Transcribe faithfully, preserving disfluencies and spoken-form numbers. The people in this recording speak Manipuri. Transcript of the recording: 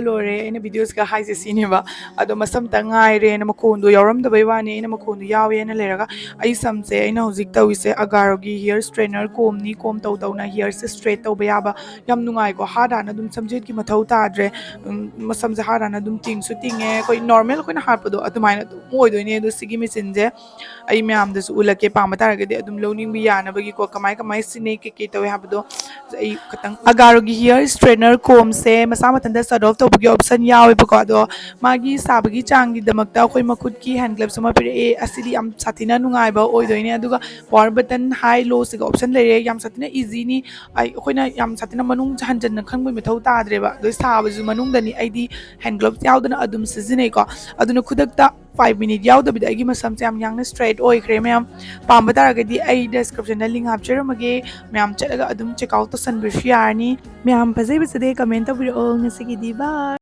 ꯂꯣꯏꯔꯦ ꯑꯩꯅ videos ꯀ ꯍꯥꯏꯁꯦ ꯁꯤꯅꯦꯕ꯫ ꯑꯗꯣ ꯃꯁꯝꯇ ꯉꯥꯏꯔꯦꯅ ꯃꯈꯣꯟꯗꯣ ꯌꯥꯎꯔꯝꯗꯕꯩ ꯋꯥꯅꯤ, ꯑꯩꯅ ꯃꯈꯣꯟꯗꯣ ꯌꯥꯎꯋꯦꯅ ꯂꯩꯔꯒ꯫ ꯑꯩ ꯁꯝꯁꯦ ꯑꯩꯅ ꯍꯧꯖꯤꯛ ꯇꯧꯔꯤꯁꯦ Agaro ꯒꯤ hair straightener comb ꯅꯤ꯫ Comb ꯇꯧ ꯇꯧꯅ hair ꯁꯦ straight ꯇꯧꯕ ꯌꯥꯕ꯫ ꯌꯥꯝ ꯅꯨꯡꯉꯥꯏꯀꯣ, ꯍꯥꯔꯗ ꯍꯥꯟꯅ ꯑꯗꯨꯝ ꯁꯝꯖꯦꯠꯀꯤ ꯃꯊꯧ ꯇꯥꯗ꯭ꯔꯦ꯫ ꯎꯝ, ꯃꯁꯝꯁꯦ ꯍꯥꯔꯗ ꯍꯥꯟꯅ ꯑꯗꯨꯝ ꯇꯤꯡꯁꯨ ꯇꯤꯡꯉꯦ꯫ ꯑꯩꯈꯣꯏ normal ꯑꯩꯈꯣꯏꯅ ꯍꯥꯠꯄꯗꯣ ꯑꯗꯨꯃꯥꯏꯅ ꯑꯗꯨꯝ ꯑꯣꯏꯗꯣꯏꯅꯦ꯫ ꯑꯗꯣ ꯁꯤꯒꯤ ꯃꯦꯆꯤꯟꯁꯦ ꯑꯩ ꯃꯌꯥꯝꯗꯁꯨ ꯎꯠꯂꯛꯀꯦ, ꯄꯥꯝꯕ ꯇꯥꯔꯒꯗꯤ ꯑꯗꯨꯝ ꯂꯧꯅꯤꯡꯕ ꯌꯥꯅꯕꯒꯤꯀꯣ꯫ ꯀꯃꯥꯏ ꯀꯃꯥꯏ ꯁꯤꯖꯤꯟꯅꯩ, ꯀꯩ ꯀꯩ ꯇꯧꯋꯦ ꯍꯥꯏꯕꯗꯣ ꯑꯩ ꯈꯇꯪ꯫ Agaro ꯒꯤ hair straightener comb ꯁꯦ ꯃꯁꯥ ꯃꯊꯟꯇ shut off ꯇꯧꯕꯒꯤ option ꯌꯥꯎꯋꯦꯕꯀꯣ꯫ ꯑꯗꯣ ꯃꯥꯒꯤ ꯁꯥꯕꯒꯤ ꯆꯥꯡꯒꯤꯗꯃꯛꯇ ꯑꯩꯈꯣꯏ ꯃꯈꯨꯠꯀꯤ hand gloves ꯑꯃ ꯄꯤꯔꯛꯑꯦ꯫ ꯑꯁꯤꯗꯤ ꯌꯥꯝ ꯁꯥꯊꯤꯅ ꯅꯨꯡꯉꯥꯏꯕ ꯑꯣꯏꯗꯣꯏꯅꯦ꯫ ꯑꯗꯨꯒ power button, high, low ꯁꯤꯒ option ꯂꯩꯔꯦ꯫ ꯌꯥꯝ ꯁꯥꯊꯤꯅ easy ꯅꯤ꯫ ꯑꯩ, ꯑꯩꯈꯣꯏꯅ ꯌꯥꯝ ꯁꯥꯊꯤꯅ ꯃꯅꯨꯡ ꯍꯟꯖꯟꯅ ꯈꯪꯕꯒꯤ ꯃꯊꯧ ꯇꯥꯗ꯭ꯔꯦꯕ꯫ ꯑꯗꯣ ꯁꯥꯕꯁꯨ ꯃꯅꯨꯡꯗꯅꯤ꯫ ꯑꯩꯗꯤ hand gloves ꯌꯥꯎꯗꯅ ꯑꯗꯨꯝ ꯁꯤꯖꯤꯟꯅꯩꯀꯣ꯫ ꯑꯗꯨꯅ ꯈꯨꯗꯛꯇ five minute ꯌꯥꯎꯗꯕꯤꯗ ꯑꯩꯒꯤ ꯃꯁꯝꯁꯦ ꯌꯥꯝ ꯌꯥꯡꯅ straight ꯑꯣꯏꯈ꯭ꯔꯦ꯫ ꯃꯌꯥꯝ ꯄꯥꯝꯕ ꯇꯥꯔꯒꯗꯤ ꯑꯩ description ꯗ link ꯍꯥꯞꯆꯔꯝꯃꯒꯦ, ꯃꯌꯥꯝ ꯆꯠꯂꯒ ꯑꯗꯨꯝ check out ꯇꯧꯁꯟꯕꯤꯔꯁꯨ ꯌꯥꯔꯅꯤ꯫ ꯃꯌꯥꯝ ꯐꯖꯩ ꯐꯖꯗꯦ comment ꯇꯧꯕꯤꯔꯛꯑꯣ꯫ ꯉꯁꯤꯒꯤꯗꯤ bye꯫